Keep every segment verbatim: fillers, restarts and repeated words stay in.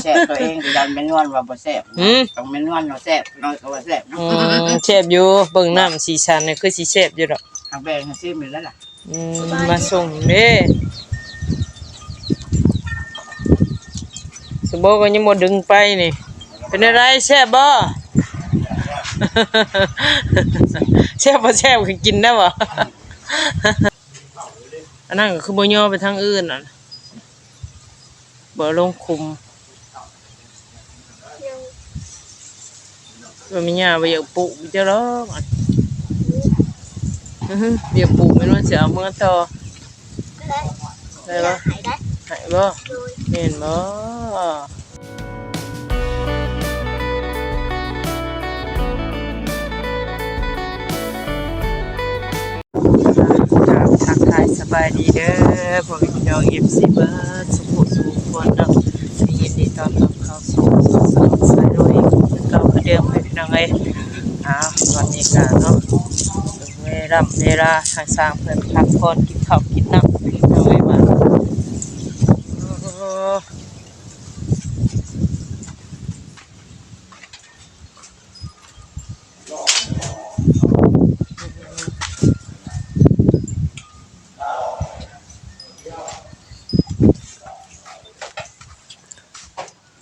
แซ่บตัวเองก็ยันแม่นวลว่าบ่แซ่บ หืม ต้องแม่นวลว่าแซ่บ น้อยก็ว่าแซ่บ อืม แซ่บอยู่ เบิ่งน้ำสีสันนี่คือสิแซ่บอยู่ดอก ทางแบ่งให้ซิมอยู่แล้วล่ะ อืม มาส่งเด้ สมโบก็ยังบ่ดึงไปนี่ เป็นอะไร แซ่บบ่ แซ่บบ่แซ่บก็กินได้บ่ อันนั้นก็คือบ่ย่อไปทางอื่นน่ะ บ่ลงขุม ยัง บ่มีหญ้า บ่อยากปลูกจักดอก อื้อหือ บ่อยากปลูก แม่นว่าสิเอาเมือต่อ ได้ ได้บ่ หายได้ หายบ่ โดย แม่นบ่ กราบทักทายสบายดีเด้อ พ่อแม่พี่น้อง เอฟซี เบิดสุขุสุขคนเนาะ ยินดีต้อนรับเข้าสู่ช่องสาวสายลุย คือเก่าคือเดิม พ่อแม่พี่น้องเอ้ย อ้าว วันนี้ก็เนาะ เวลา เวลาทางสร้างเพิ่นพักผ่อน กินข้าวกินน้ำ พี่น้องเอ้ย ว่า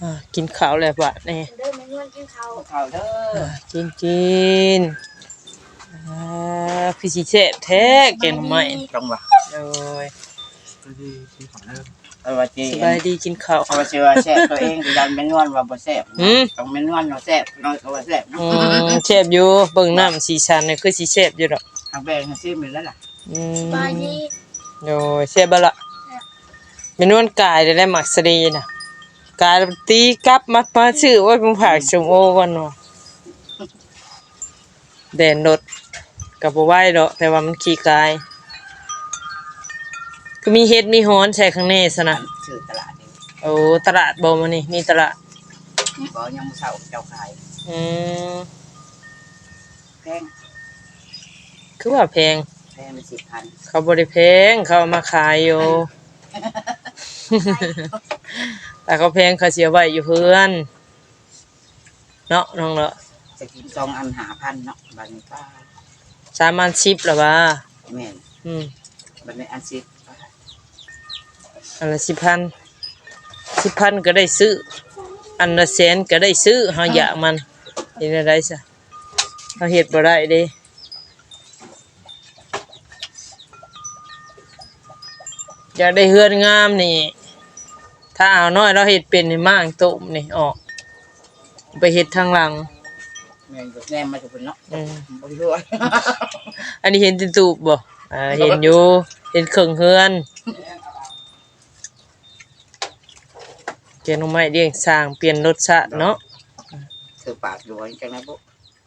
อ่า กินข้าวแล้วบาดนี้ เด้อ แม่นวลกินข้าว ข้าวเด้อ อ่า กิน กิน อ่า คือสิแซ่บแท้ แกงหน่อไม้ จังหวะ โอ้ย เอาว่าสิ สบายดี กินข้าว เอาว่าสิว่าแซ่บตัวเองก็ยันแม่นวลว่าบ่แซ่บ หืม ต้องแม่นวลว่าแซ่บ น้อยก็ว่าแซ่บ อืม แซ่บอยู่ เบิ่งน้ำสีสันนี่คือสิแซ่บอยู่ดอก ทางแบ่งให้ซิมอยู่แล้วล่ะ อืม สบายดี โอ้ย แซ่บบ่ล่ะ แซ่บ แม่นวลกายได้แล้ว หมากสะเลน่ะ กายแล้วตีกลับมา มาซื้อ โอ้ย มึงฝากสมโอก่อนเนาะ แดนรถก็บ่ไหวดอก แต่ว่ามันขี้กาย คือมีเห็ดมีหอนใส่ข้างในซะนะ ซื้อตลาดนี่ โอ้ ตลาดบ่มื้อนี้ มีตลาด บ่ ยังมื้อเช้าเจ้าขาย อืม แพง คือว่าแพง แพงละสิบพัน เขาบ่ได้แพง เขาเอามาขายอยู่ ถ้าเขาแพงเขาสิเอาไว้อยู่เฮือน เนาะน้องเนาะ จะกินสองอันห้าพันเนาะ บัดนี้ป้า สามอันสิบละวะ แม่น อืม บัดนี้อันสิบ อันละสิบพัน สิบพันก็ได้ซื้อ อันละแสนก็ได้ซื้อ เฮาอยากมัน เฮ็ดแนวใดซะ เฮาเฮ็ดบ่ได้เด้ อยากได้เฮือนงามนี่ ถ้าเอาน้อยเราเฮ็ดเป็นนี่ มางโต๊ะนี่ออก ไปเฮ็ดทางหลัง แม่น แนมมาจากเพิ่นเนาะ อืม บ่ได้ว่า อันนี้เห็นแต่ตูบบ่ อ่า เห็นอยู่ เห็นเครื่องเฮือน แกงหน่อไม้เลี้ยงช้าง เปลี่ยนรสชาติเนาะ คือปากอยู่ว่าจังได๋บุ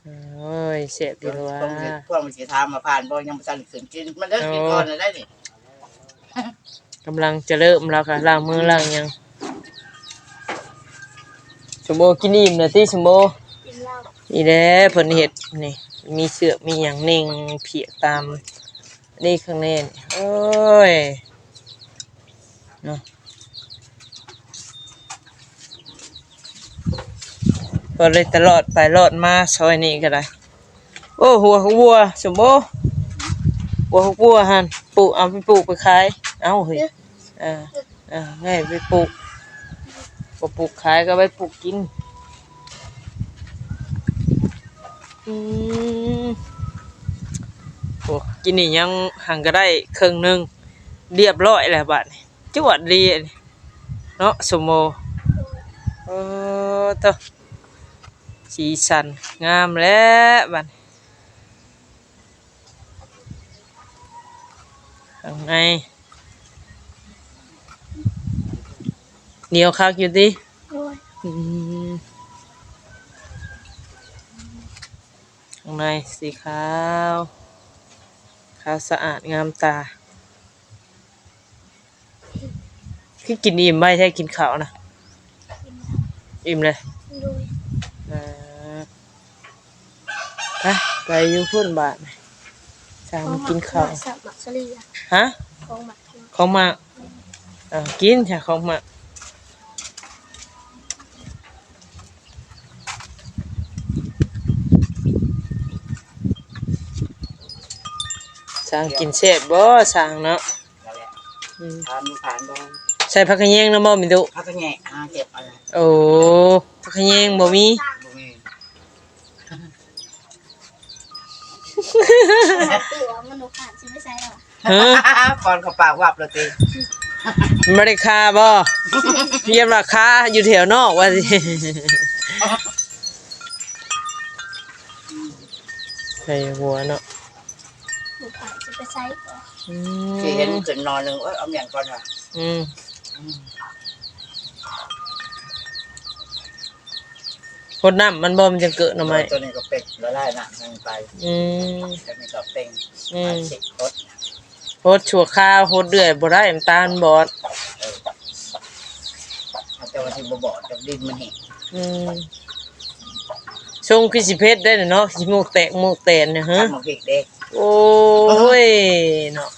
โอ้ย แซ่บอยู่ว่า ต้องเฮ็ด พวกมันสิถามมาผ่านบ่ ยังบ่ทันขึ้นกิน มันเลิกกินก่อนแล้วได้นี่ กำลังจะเริ่มแล้วค่ะ ล้างมือล้างหยัง สมโบกินอิ่มแล้วติ สมโบ กินแล้ว อีแลเพิ่นเฮ็ดนี่ มีเสือกมีหยังเน่งเพียกตามนี่ข้างในนี่ โอ้ย เนาะ ก็เลยตลอดไปลอดมาซอยนี้ก็ได้ โอ้ หัวของวัว สมโบ หัวของวัวหั่น ปลูก เอาไปปลูกไปขาย เอ้า เฮ้ย เออ เออ ง่ายไปปลูก บ่ปลูกขายก็ไว้ปลูกกิน อืม โอ้ กินนี่ยังหั่นก็ได้ครึ่งหนึ่ง เรียบร้อยแล้วบัดนี้ จวดดีอันนี้เนาะ สมโม เออ เต้อ สีสันงามแล้วบัดนี้ ข้างใน เหนียวคักอยู่ติ โดย อืม ข้างในสีขาว ขาวสะอาดงามตา คือกินอิ่มไวแท้ กินข้าวนะ อิ่มเลย โดย เออ ไป ไปอยู่พุ้นบาด สร้างกินข้าว ของหมัก หมักสลีอะ ฮะ ของหมัก ของหมัก เออ กินจ้ะ ของหมัก สร้างกินแซ่บบ่สร้างเนาะ นั่นแหละ อืม ถามดูผ่านบ่ ใส่ผักขะแยงนำบ่แม่ตุ๊ ผักขะแยง อ่า เก็บเอาเลย โอ้ ผักขะแยงบ่มี บ่มี ตัวมันหนูขาดสิไปใส่หรอ ฮะ ก่อนเขาปากวับเลยติ บ่ได้คาบ่ เยี่ยมราคาอยู่แถวนอกว่าสิ ใส่หัวเนาะ หนูขาดสิไปใส่ก่อน อืม สิเห็นขึ้นหน่อหนึ่ง เอ้ย เอาเมียนก่อนว่ะ อืม อืม หดน้ำมันบ่ มันจั่งเกิดหน่อไม้ ตัวนี้ก็เป็นละลายน้ำลงไป อืม ตัวนี้ก็เป็น อืม สิหด หดชั่วคราว หดเรื่อยบ่ได้ น้ำตาลบอด เออ แต่ว่าสิบ่บอด กับดินมันแห้ง อืม ทรงคือสิเผ็ดได้เนาะ สิหมวกแตกหมวกแตนเนี่ย ฮะ ตำบักพริกเด้ โอ้ย เนาะ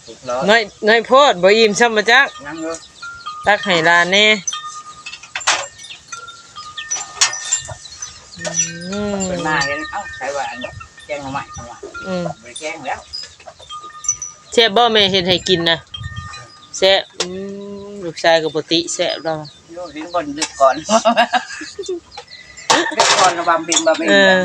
อีกแล้ว น้อย น้อยโพด บ่อิ่มซ้ำบ่จัก ยังอยู่ ตักให้หลานแน่ อืม เพิ่นมาเห็น เอ้า ใส่ว่าอันแกงหน่อไม้ เพิ่นว่า อืม บ่ได้แกงแล้ว แซ่บบ่แม่เฮ็ดให้กินนะ แซ่บ อืม ลูกชายก็บ่ติแซ่บดอก โยนดินบนลึกก่อน ลึกก่อน ระวังบินบ่เป็น เออ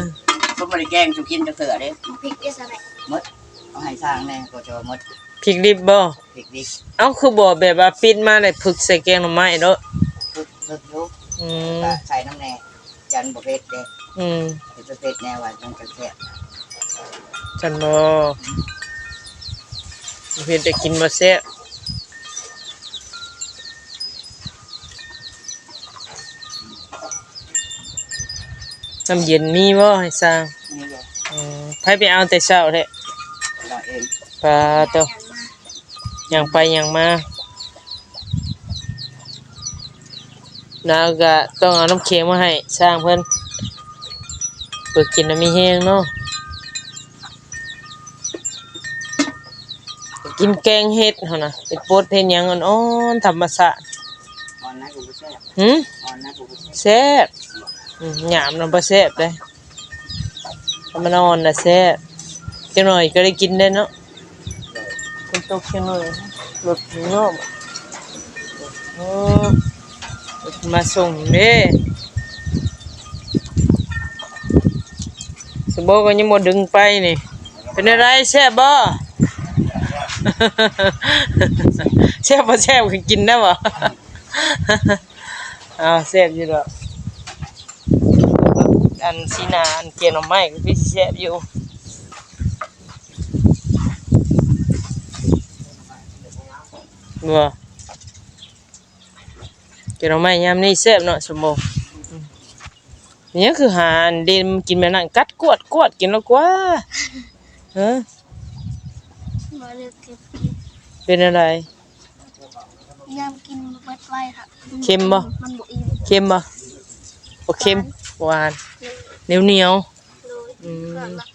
เพิ่นบ่ได้แกงสู่กินจักเทื่อเด้ พริกเอสอะไร หมด เอาให้สร้างแน่ ก็จะหมด พริกดิบบ่ พริกดิบ เอ้า คือบ่แบบว่าปิดมาแล้วผึกใส่แกงหน่อไม้เนาะ ผึก ผึกอยู่ อืม ก็ใส่น้ำแน่ ยันบ่เผ็ดเด้ อืม เฮ็ดบ่เผ็ดแน่ว่ามันจะแซ่บ จั่นบ่ บ่เผ็ดแต่กินบ่แซ่บ น้ำเย็นมีบ่ให้สร้าง มีอยู่ อืม ไผไปเอาแต่เช้าแท้ เราเอง ปาโต ย่างไปย่างมา แล้วก็ต้องเอาน้ำแข็งมาให้สร้างเพิ่น เพิ่นกินแล้วมีแฮงเนาะ กินแกงเห็ดหั่นน่ะ เห็ดบดเห็ดหยังอ่อนๆ ธรรมชาติ อ่อนนะกูบ่แซ่บ หึ อ่อนนะกูบ่แซ่บ แซ่บ อืม หยามนำบ่แซ่บเด้ ถ้ามันอ่อนน่ะแซ่บ จักหน่อยก็ได้กินได้เนาะ ฝนตกจักหน่อย รถเนาะ โอ้ รถมาส่งเด้ สมโบก็ยังบ่ดึงไปนี่ เป็นอะไร แซ่บบ่ แซ่บบ่แซ่บก็กินได้บ่ อ้าว แซ่บอยู่ดอก อันสีหน้า อันแกงหน่อไม้ก็คือสิแซ่บอยู่ บ่ แกงหน่อไม้ยามนี้แซ่บเนาะ สมโบ อืม เนี่ยคือหาอันเด่นกินแบบนั้น กัดกวดกวดกินแล้วกว่า เออ บ่เลือกเก็บ เป็นอะไร ยามกินเบิดไวค่ะ เค็มบ่ มันบ่อิ่ม เค็มบ่ บ่เค็ม หวาน หวาน เหนียวเหนียว โดย อืม เพื่อนละ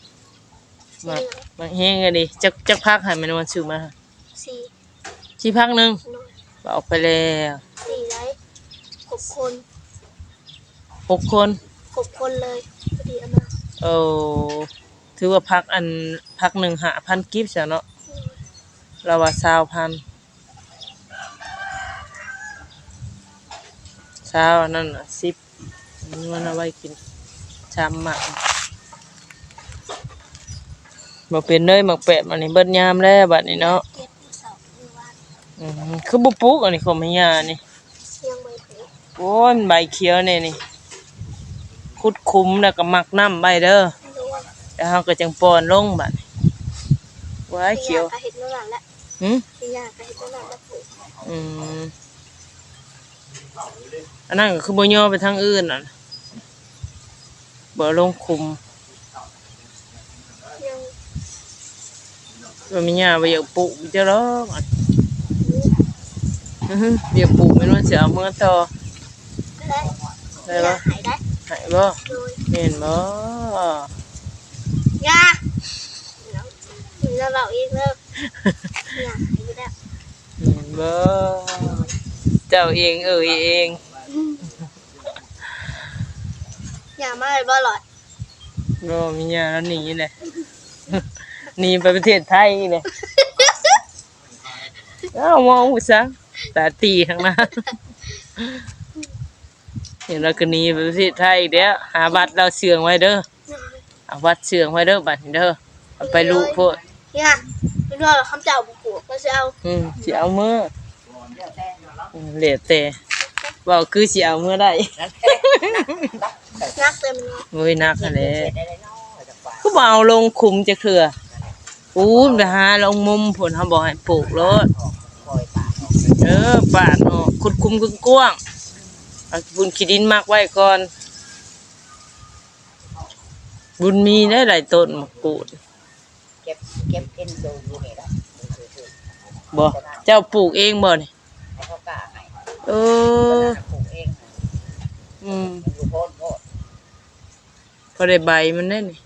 มัก มักแฮงอะดิ จัก จักพักให้แม่นวลซื้อมา สี่ สี่พักหนึ่ง โดย ก็ออกไปแล้ว สี่ได หกคน หกคน หกคนเลย พอดีเอามา โอ้ ถือว่าพักอัน พักหนึ่งห้าพันกีบซะเนาะ อืม เราว่าซาวพัน ซาวอันนั้นน่ะ สิบ มันเอาไว้กินชามหมาก บ่เป็นเด้อ หมากแปบอันนี้เบิดยามแล้วบัดนี้เนาะ เก็บอยู่เสาอยู่วัน อืม คือบ่ปลูกอันนี้ของแม่ย่านี่ ยังบ่ปลูก โอ้ย มันใบเขียวแน่นี่ ขุดขุมแล้วก็หมักน้ำไว้เด้อ โดย แล้วเฮาก็จังป่อนลงบัดนี้ ว้าย เขียว แม่ย่าก็เฮ็ดแนวนั้นแหละ หึ แม่ย่าก็เฮ็ดแนวนั้นแหละปลูก อืม อันนั้นก็คือบ่ย่อไปทางอื่นน่ะ บ่ลงขุม ยัง ว่าแม่ย่าบ่อยากปลูกเจ้าดอก อยากปลูกแม่นว่าสิเอาเมือต่อ ได้ ได้บ่ หายได้ หายบ่ โดย แม่นบ่ ย่า อย่าเว้าอีกเด้อ อย่าหายแล้ว แม่นบ่ เจ้าเองเอ่ยเอง อย่ามาเลยบ่หลอด บ่มีหยังแล้ว หนีเลย หนีไปประเทศไทยเลย เอ้า มองผู้สาว ตาตีข้างหน้า เห็นแล้วก็หนีไปประเทศไทยอีกแล้ว หาบัตรลาวเชื่องไว้เด้อ เอาบัตรเชื่องไว้เด้อ บัตรนี้เด้อ เอาไปลูกโพด เนี่ย เป็นว่าคำเจ้าบ่ปลูกก็สิเอา อืม สิเอาเมือ อืม แล้วแต่ เว้าคือสิเอาเมือได้ นักเต็มเลย โอ้ย นักหั้นแหละ คือบ่เอาลงขุมจักเทื่อ ปูนไปหาลงมุมพุ้น เขาบอกให้ปลูกโลด เออ ปาดออก ขุดขุมกว้างๆ เอาปูนขี้ดินมักไว้ก่อน บุญมีได้หลายต้นมะกรูด เก็บ เก็บเอ็นโซอยู่นี่ล่ะ บ่ เจ้าปลูกเองบ่นี่ ให้เขากล้าให้ เออ ปลูกเอง อืม มันอยู่โพนโพด พอได้ใบมันได้นี่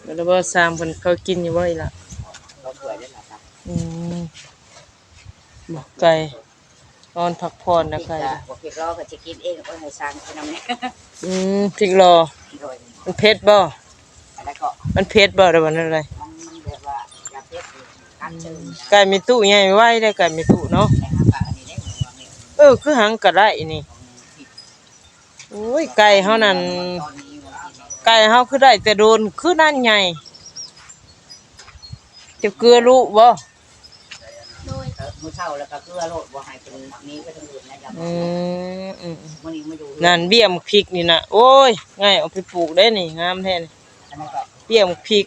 แล้วบ่ สร้างเพิ่นเขากินอยู่บ่อีหล่ะ เขาสวยได้ล่ะครับ อืม บ่ ไก่ นอนพักผ่อนนะไก่ บ่ พริกลอก็สิกินเอง โอ้ย ให้สร้างกินนำแหน่ อืม พริกลอ โดย มันเผ็ดบ่ แล้วก็ มันเผ็ดบ่ หรือว่าอะไร มัน มันแบบว่าอยากเผ็ดอยู่ กัดเชิง ไก่แม่ตู้ใหญ่ไวเด้ ไก่แม่ตู้เนาะ แต่หาปลาอันนี้ได้ เออ คือหังก็ได้นี่ โอ้ย ไก่เฮานั่น ไก่เฮาคือได้แต่โดน คือนั่นใหญ่ จะเกลือลูกบ่ โดย เออ มื้อเช้าแล้วก็เกลือโลด บ่ให้เป็นนี้ไปทางอื่นนะ อย่า อืม อืม มื้อนี้มาอยู่ นั่น เบี้ยหมากพริกนี่นะ โอ้ย ง่าย เอาไปปลูกได้นี่ งามแท้นี่ อันนั้นก็ เบี้ยหมากพริก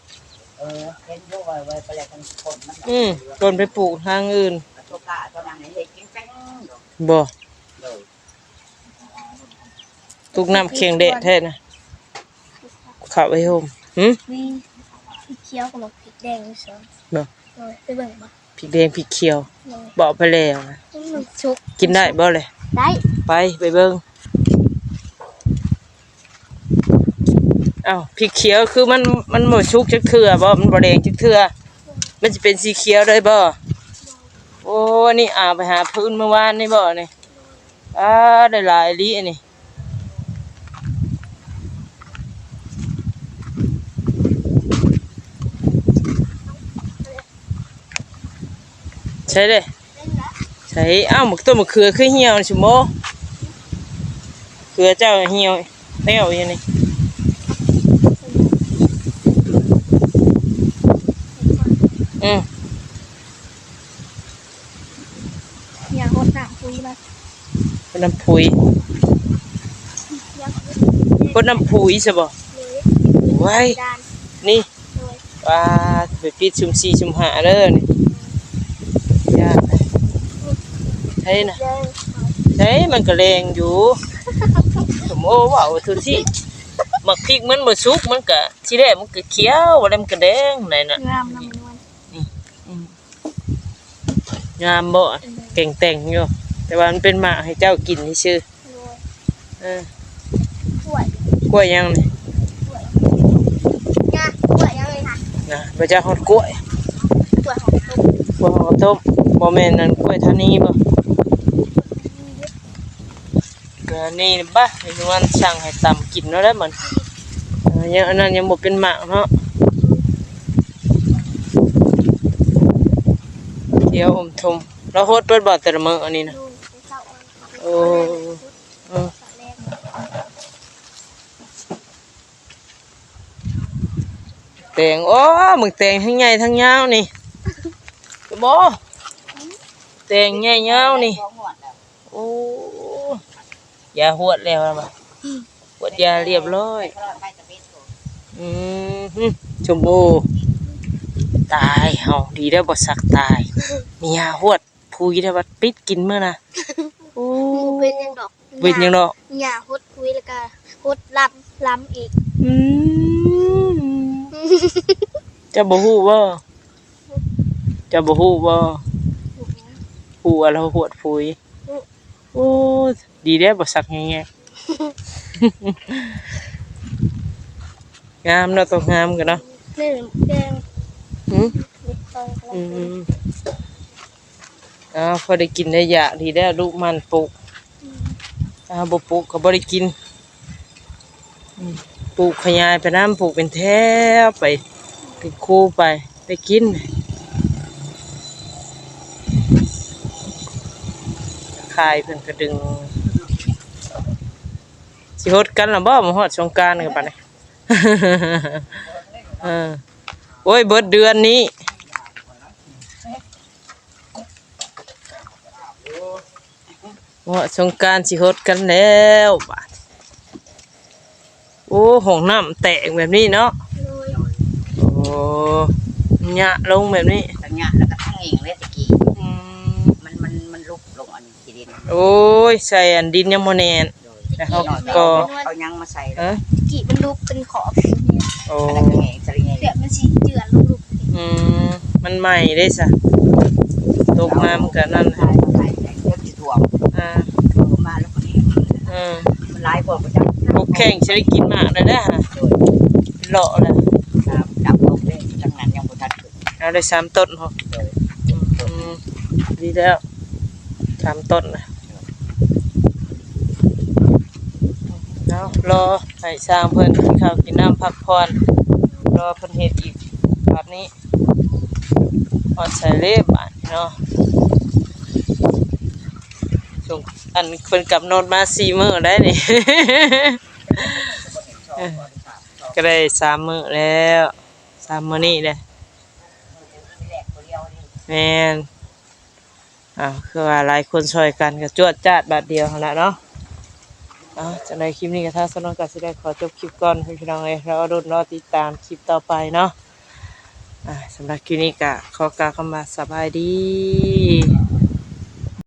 เออ เห็นอยู่ว่าไว้ไปแล้วทั้งคนมัน อืม ต้นไปปลูกทางอื่น ตัวกล้าตัวนั้นเห็นจริงจัง บ่ โดย ตุกน้ำเคียงแดดแท้นะ เข้าไปโฮม หึ มีพริกเขียวกับพริกแดงอยู่สอง บ่ โอ้ย ไปเบิ่งบ่ พริกแดงพริกเขียว โอ้ย บอกไปแล้วนะ มันสุก กินได้บ่เลย ได้ ไป ไปเบิ่ง อ้าว พริกเขียวคือมัน มันบ่สุกจักเทื่อบ่ มันบ่แดงจักเทื่อ มันสิเป็นสีเขียวได้บ่ โอ้ นี่ อ่า ไปหาพื้นเมื่อวานนี่บ่นี่ อ่า ได้หลายอีหลีอันนี้ ใช่เด้ ใช่ อ้าว หมากต้นมะเขือคือเหี่ยวนี่ สมโม เขือเจ้าเหี่ยวแล้วอยู่นี่ อืม อย่าหดน้ำปุ๋ยนะ หดน้ำปุ๋ย อย่าหด หดน้ำปุ๋ยซะบ่ เลย ไว้ ด้าน นี่ เลย ว่าไปปิดซุมสี่ซุมห้าเด้อนี่ ย่าน ใช่นะ เลย ใช่ มันก็แดงอยู่ สมโอเว้าทุกที่ หมากพริกมันบ่สุก มันก็ ทีแรกมันก็เขียว แล้วมันก็แดง ไหนน่ะ งามนะมัน นี่ อืม งามบ่ อืม แก่งแต่งอยู่ แต่ว่ามันเป็นหมากให้เจ้ากินซื่อ โดย เออ กล้วย กล้วยยังนี่ กล้วย นะ กล้วยยังเลยค่ะ นะ บ่จักฮอดกล้วย กล้วยหอมต้ม กล้วยหอมต้ม บ่แม่นนั่นกล้วยทานีบ่ อันนี้บ้า ไอ้นวลสั่งให้ตำกินแล้วได้มัน เออ ยัง อันนั้นยังบ่เป็นหมากเนาะ เดี๋ยวอมทม แล้วโฮดเปิดบ่แต่ละมื้ออันนี้นะ โอ้ เออ แตง โอ้ มึงแตงทั้งใหญ่ทั้งยาวนี่ บ่ แตงใหญ่ยาวนี่ โอ้ ยาหวดแล้วล่ะ หวดยาเรียบร้อย อืม ชมโอ ตาย เฮา ดีแล้วบ่สักตาย มียาหวด พุยได้บัดปิดกินมื้อนะ โอ้ บ่เป็นหยังดอก เป็นหยังดอก หญ้าหดพุยแล้วก็หดลำ ลำอีก อืม เจ้าบ่ฮู้บ่ เจ้าบ่ฮู้บ่ ฮู้หยัง ฮู้ว่าเราหวดพุย ฮู้ โอ้ ดีแล้วบ่สักแฮงๆ งามเนาะ ต้องงามกันเนาะ นี่แดง หืม นี่ทองกำลัง อืม อ้าว พอได้กินได้อยากดีแล้ว ลูกมันปลูก อืม ถ้าบ่ปลูกก็บ่ได้กิน อืม ปลูกขยายไปนำ ปลูกเป็นแถวไป เป็นคู่ไป ได้กิน ขายเพิ่นก็ดึง สิฮอดกันแล้วบ่ มาฮอดสงกรานต์กันบัดนี้ เออ โอ้ย เบิดเดือนนี้ ว่าสงกรานต์สิฮอดกันแล้วบาด โอ้ ห้องน้ำแตกแบบนี้เนาะ โดย โอ้ หยะลงแบบนี้ ทั้งหยะแล้วก็ทั้งเองเลยตะกี้ อืม มัน มัน มันลุกลงอันขี้ดิน โอ้ย ใส่อันดินยังบ่แน่น โดย แล้วเขาก็ เอาหยังมาใส่ เอ้อ กี่มันลุกเป็นขอบ โอ้ อันนั้นก็แห้งสะเลียง แบบมันสิเจือนลงลุก อืม มันใหม่เด้ซะ ตกมามันก็นั่น ใช่ ใช่ ใช่ เริ่มสิท่วม อ่า ท่วมมาแล้วก็นี่ อืม มันหลายกว่าบ่จัก พวกแข้งสิได้กินหมากแล้วเด้อ โดย เลาะแล้ว ตาม ตามลงเลย ทั้งนั้นยังบ่ทันขึ้น เอาได้สามต้นพอ โดย อืม ดีแล้ว สามต้นนะ เนาะ รอให้ช่างเพิ่นกินข้าวกินน้ำพักผ่อน รอเพิ่นเฮ็ดอีก บัดนี้ ฮอดใส่เลบาดเนาะ ส่ง อันเพิ่นกำหนดมาสี่มื้อได้นี่ เออ ก็ได้สามมื้อแล้ว สามมื้อนี้เด้ แม่น อ้าว คือว่าหลายคนช่วยกันก็จวดจาดบาดเดียวหั้นละเนาะ อ้าว จั่งใดคลิปนี้ก็ทางสาวนวลก็สิได้ขอจบคลิปก่อนพี่น้องเอ้ย รอลุ้นรอติดตามคลิปต่อไปเนาะ อ่า สำหรับคลิปนี้ก็ขอกล่าวคำว่าสบายดี